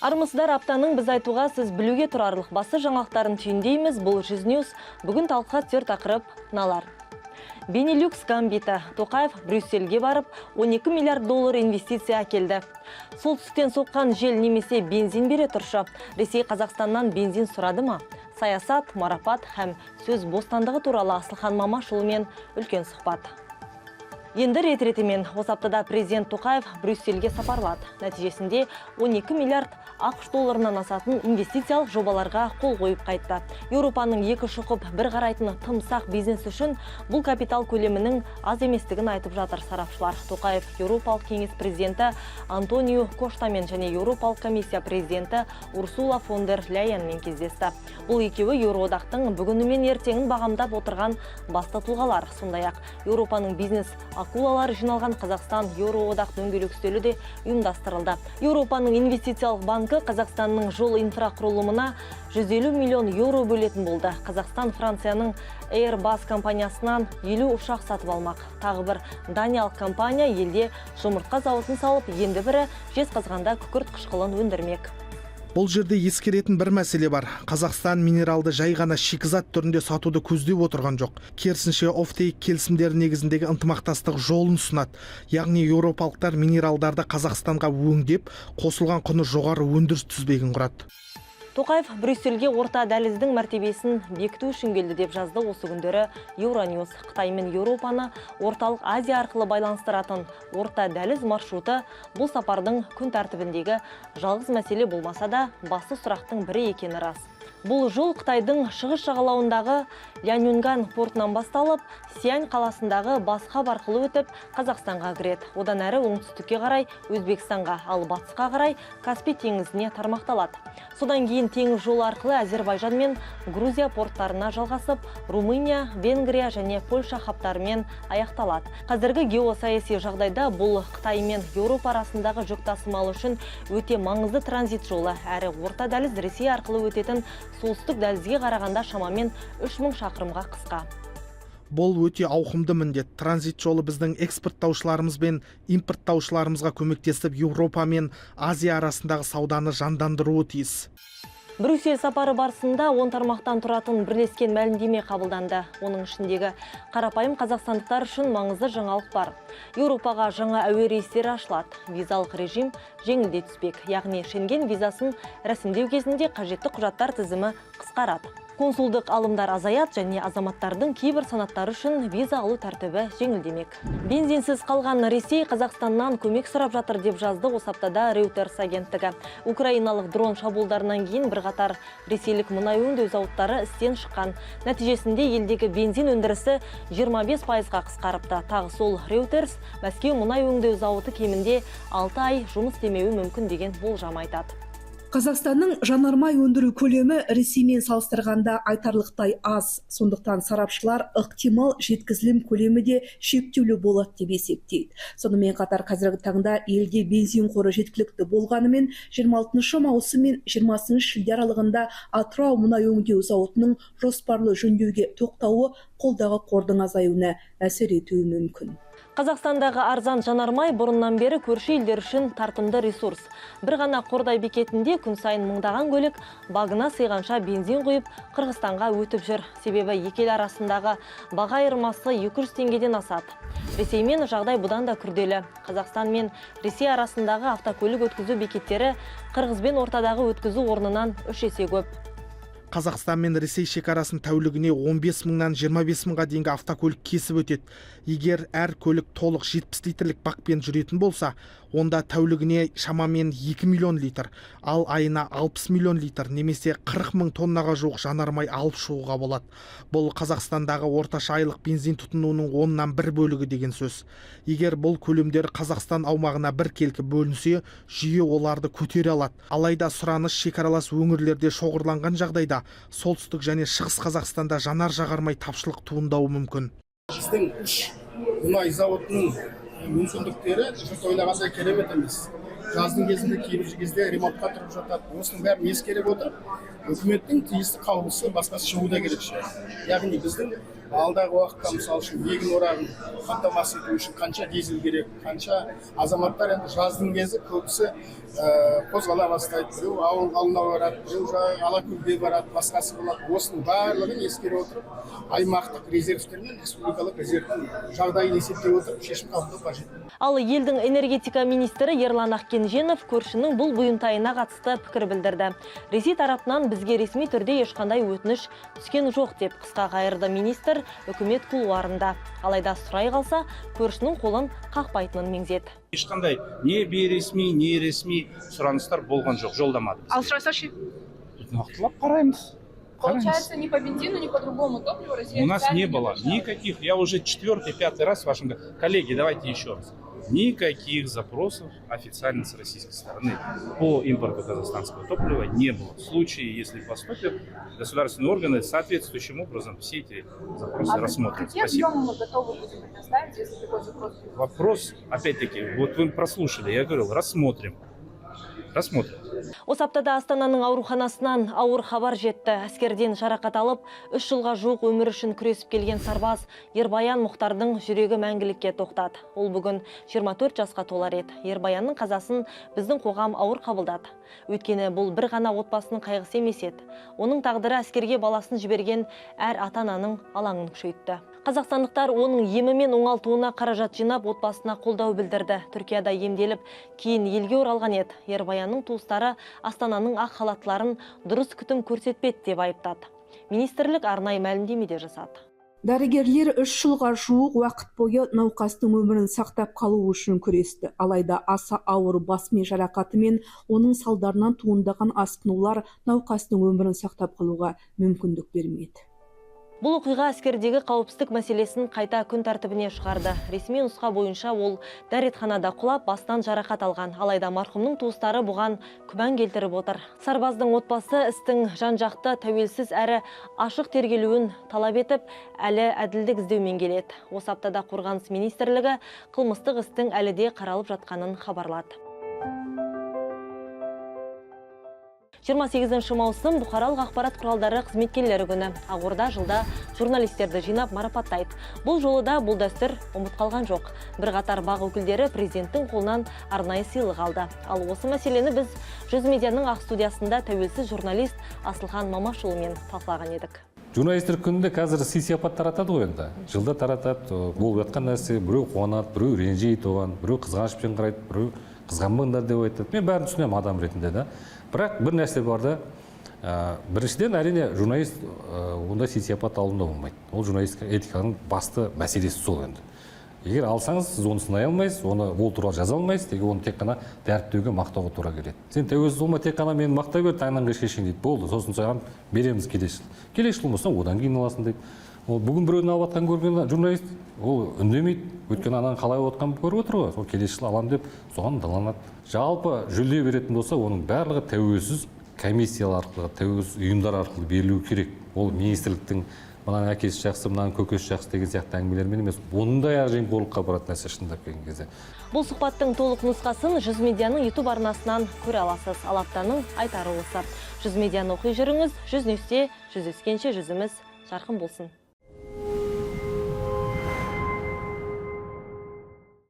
Армысыздар, аптаның біз айтуға, сіз білуге тұрарлық басты жаңалықтарын түйіндейміз. Бұл «Жүз Ньюс». Бүгін талқыға түсер тақырып мыналар. Бенилюкс гамбиті. Тоқаев Брюссельге барып, 12 миллиард доллар инвестиция әкелді. Солтүстіктен соққан жел немесе бензин бере тұршы. Ресей Қазақстаннан бензин сұрады ма? Саясат, марапат һәм сөз бостандығы туралы Асылхан Мамашұлымен үлкен сұхбат. Енді рет ретімен. Осы аптада президент Тоқаев Брюссельге сапарлады. Нәтижесінде 12 миллиард АҚШ долларынан асатын инвестициялық жобаларға қол қойып қайтты. Еуропаның екі шұқып бір қарайтын тым сақ бизнес үшін бұл капитал көлемінің аз еместігін айтып жатыр сарапшылар. Тоқаев Еуропалық кеңес президенті Антонио Коштамен және Еуропалық комиссия президенті Урсула фон дер Ляйенмен кездесті. Бұл екеуі Еуроодақтың бүгіні мен ертеңін бағамдап отырған басты тұлғалар. Сондай-ақ Еуропаның бизнес акулалары жиналған Қазақстан Еуроодақ дөңгелек үстелі де ұйымдастырылды. Еуропаның инвестициялық банкі Қазақстанның жол инфрақұрылымына 150 миллион еуро бөлетін болды. Қазақстан Францияның Airbus компаниясынан 50 ұшақ сатып алмақ. Тағы бір даниялық компания елде жұмыртқа зауытын салып, енді бірі Жезқазғанда күкірт қышқылын өндірмек. Бұл жерде ескеретін бір мәселе бар. Қазақстан минералды жай ғана шикізат түрінде сатуды көздеп отырған жоқ. Керісінше, офтейк келісімдері негізіндегі ынтымақтастық жолын ұсынады. Яғни еуропалықтар минералдарды Қазақстанға өңдеп, қосылған құны жоғары өндіріс тізбегін құрады. Тоқаев Брюссельге орта дәліздің мәртебесін бекіту үшін келді деп жазды осы күндері Euronews. Қытай мен Еуропаны Орталық Азия арқылы байланыстыратын орта дәліз маршруты бұл сапардың күн тәртібіндегі жалғыз мәселе болмаса да, басты сұрақтың бірі екені рас. Бұл жол Қытайдың шығыс жағалауындағы Лянюнган портынан басталып, Сиань қаласындағы бас хаб арқылы өтіп, Қазақстанға кіреді. Одан әрі оңтүстікке қарай Өзбекстанға, ал батысқа қарай Каспий теңізіне тармақталады. Содан кейін теңіз жолы арқылы Әзербайжан мен Грузия порттарына жалғасып, Румыния, Венгрия және Польша хабтарымен аяқталады. Қазіргі геосаяси жағдайда бұл Қытай мен Еуропа арасындағы жүк тасымалы үшін өте маңызды транзит жолы, әрі орта дәліз Ресей арқылы өтетін солтүстік дәлізге қарағанда шамамен 3000 шақырымға қысқа. Бұл өте ауқымды міндет. Транзит жолы біздің экспорттаушыларымыз бен импорттаушыларымызға көмектесіп, Еуропа мен Азия арасындағы сауданы жандандыруы тиіс. Брюссель сапары барысында 10 тармақтан тұратын бірлескен мәлімдеме қабылданды. Оның ішіндегі қарапайым қазақстандықтар үшін маңызды жаңалық бар. Еуропаға жаңа әуе рейстері ашылады. Визалық режим жеңілдей түспек. Яғни Шенген визасын рәсімдеу кезінде қажетті құжаттар тізімі қысқарады. Консулдық алымдар азаяды және азаматтардың кейбір санаттары үшін виза алу тәртібі жеңілдемек. Бензинсіз қалған Ресей Қазақстаннан көмек сұрап жатыр деп жазды осы аптада Reuters агенттігі. Украиналық дрон шабуылдарынан кейін бірқатар ресейлік мұнай өңдеу зауыттары істен шыққан. Нәтижесінде елдегі бензин өндірісі 25%-ға қысқарыпты. Тағы сол Reuters Мәскеу мұнай өңдеу зауыты кемінде 6 ай жұмыс істемеуі мүмкін деген болжам айтады. Қазақстанның жанармай өндіру көлемі Ресеймен салыстырғанда айтарлықтай аз. Сондықтан сарапшылар ықтимал жеткізілім көлемі де шектеулі болады деп есептейді. Сонымен қатар қазіргі таңда елде бензин қоры жеткілікті болғанымен, 26 маусым мен 20 шілде аралығында Атырау мұнай өңдеу зауытының жоспарлы жөндеуге тоқтауы қолдағы қордың азаюына әсер етуі мүмкін. Қазақстандағы арзан жанармай бұрыннан бері көрші елдер үшін тартымды ресурс. Бір ғана Қордай бекетінде күн сайын мыңдаған көлік багына сыйғанша бензин құйып, Қырғызстанға өтіп жүр. Себебі екі ел арасындағы баға айырмасы 200 теңгеден асады. Ресеймен жағдай бұдан да күрделі. Қазақстан мен Ресей арасындағы автокөлік өткізу бекеттері Қырғызбен ортадағы өткізу орнынан үш есе көп. Қазақстан мен Ресей шекарасын тәулігіне 15 мыңнан 25 мыңға дейінгі автокөлік кесіп өтеді. Егер әр көлік толық 70 литрлік бакпен жүретін болса, онда тәулігіне шамамен 2 миллион литр, ал айына 60 миллион литр немесе 40 мың тоннаға жуық жанармай алып шығуға болады. Бұл Қазақстандағы орташа айлық бензин тұтынуының оннан бір бөлігі деген сөз. Егер бұл көлемдер Қазақстан аумағына біркелкі бөлінсе, жүйе оларды көтере алады. Алайда сұраныс шекаралас өңірлерде шоғырланған жағдайда Солтүстік және Шығыс Қазақстанда жанар жағармай тапшылық туындауы мүмкін. Біздің үш мұнай зауытының мүмкіндіктері жұрт ойлағандай керемет емес. Жаздың кезінде кейбір кезде ремонтқа тұрып жатады. Осының бәрін ескере отырып, үкіметтің тиісті қаулысы, басқасы шығу да керек шығар. Яғни біздің Алдағы уақытта, мысалы үшін, егін орағын қамтамасыз ету үшін қанша дизель керек, қанша азаматтар енді жаздың кезі көбісі қозғала бастайды, біреу ауыл ауылына барады, біреу жаңағы Алакөлге барады, басқасы болады. Осының барлығын ескере отырып, аймақтық резервтер мен республикалық резервтің жағдайын есептей отырып, шешім қабылдау қажет. Ал елдің энергетика министрі Ерлан Ақкенженов көршінің бұл бұйымтайына қатысты пікір білдірді. Ресей тарапынан бізге ресми түрде ешқандай өтініш түскен жоқ, деп қысқа қайырды министр үкімет кулуарында. Алайда сұрай қалса, көршінің қолын қақпайтынын меңзеді. Ешқандай не бейресми, не ресми сұраныстар болған жоқ, жолдамады. Ал сұраса ше? Нақтылап қараймыз. Қараймыз. Получается, ни по бензину, ни по другому топливу Россия У нас официально не было обращалась. Никаких, я уже четвертый, пятый раз в вашем... Коллеги, давайте еще раз. Никаких запросов официально с российской стороны по импорту казахстанского топлива не было. В случае, если поступят, государственные органы соответствующим образом все эти запросы А рассмотрят. какие Спасибо. объемы мы готовы будем предоставить, если такой запрос будет? Вопрос, опять-таки, вот вы прослушали, я говорил, рассмотрим. Рассмотрим. Осы аптада Астананың ауруханасынан ауыр хабар жетті. Әскерден жарақат алып, 3 жылға жуық өмір үшін күресіп келген сарбаз Ербаян Мұхтардың жүрегі мәңгілікке тоқтады. Ол бүгін 24 жасқа толар еді. Ербаянның қазасын біздің қоғам ауыр қабылдады. Өйткені бұл бір ғана отбасының қайғысы емес еді. Оның тағдыры әскерге баласын жіберген әр ата-ананың алаңын күшейтті. Қазақстандықтар оның емі мен оңалтуына қаражат жинап, отбасына қолдау білдірді. Түркияда емделіп, кейін елге оралған еді. Ербаянның туыстары Астананың ақ халаттыларын дұрыс күтім көрсетпеді деп айыптады. Министрлік арнайы мәлімдеме де жасады. Дәрігерлер 3 жылға жуық уақыт бойы науқастың өмірін сақтап қалу үшін күресті. Алайда аса ауыр бас ми жарақаты мен оның салдарынан туындаған асқынулар науқастың өмірін сақтап қалуға мүмкіндік бермеді. Бұл оқиға әскердегі қауіпсіздік мәселесін қайта күн тәртібіне шығарды. Ресми нұсқа бойынша, ол дәретханада құлап, бастан жарақат алған. Алайда марқұмның туыстары бұған күмән келтіріп отыр. Сарбаздың отбасы істің жан-жақты, тәуелсіз әрі ашық тергелуін талап етіп, әлі әділдік іздеумен келеді. Осы аптада Қорғаныс министрлігі қылмыстық істің әлі де қаралып жатқанын хабарлады. 28 маусым — бұқаралық ақпарат құралдары қызметкерлері күні. Ақорда жылда журналистерді жинап марапаттайды. Бұл жолы да бұл дәстүр ұмыт қалған жоқ. Бірқатар БАҚ өкілдері президенттің қолынан арнайы сыйлық алды. Ал осы мәселені біз Жүз медианың ақ студиясында тәуелсіз журналист Асылхан Мамашұлымен талқылаған едік. Журналистер күнінде қазір сый сияпат таратады ғой енді. Жылда таратады, болып жатқан нәрсе. Біреу қуанады, біреу ренжиді оған, біреу қызғанышпен қарайды, біреу қызғанбаңдар деп айтады. Мен бәрін түсінемін адам ретінде да. Бірақ бір нәрсе бар да, біріншіден, әрине, журналист ондай сый сияпат алуына болмайды. Ол журналистика этиканың басты мәселесі сол енді. Егер алсаңыз, сіз оны сынай алмайсыз, оны, ол туралы жаза алмайсыз, тек оны тек қана дәріптеуге, мақтауға тура келеді. Сен тәуелсіз болма, тек қана мені мақтай бер таңнан кешке шейін дейді. Болды, сосын саған береміз келесі жыл. Келесі жыл болмаса, одан кейін аласың дейді. Ол бүгін біреудің алып жатқанын көрген журналист, ол үндемейді, өйткені ананың қалай алып жатқанын көріп отыр ғой. Сол келесі жылы аламын деп соған ынталанады. Жалпы жүлде беретін болса, оның барлығы тәуелсіз комиссиялар арқылы, тәуелсіз ұйымдар арқылы берілуі керек. Ол министрліктің мынаның әкесі жақсы, мынаның көкесі жақсы деген сияқты әңгімелермен емес. Оның да аяғы жемқорлыққа баратын нәрсе, шындап келген кезде. Бұл сұхбаттың толық нұсқасын Жүз медианың YouTube арнасынан көре аласыз. Ал аптаның айтары осы. Жүз медианы оқи жүріңіз, Жүз Ньюсте жүздескенше жүзіміз жарқын болсын.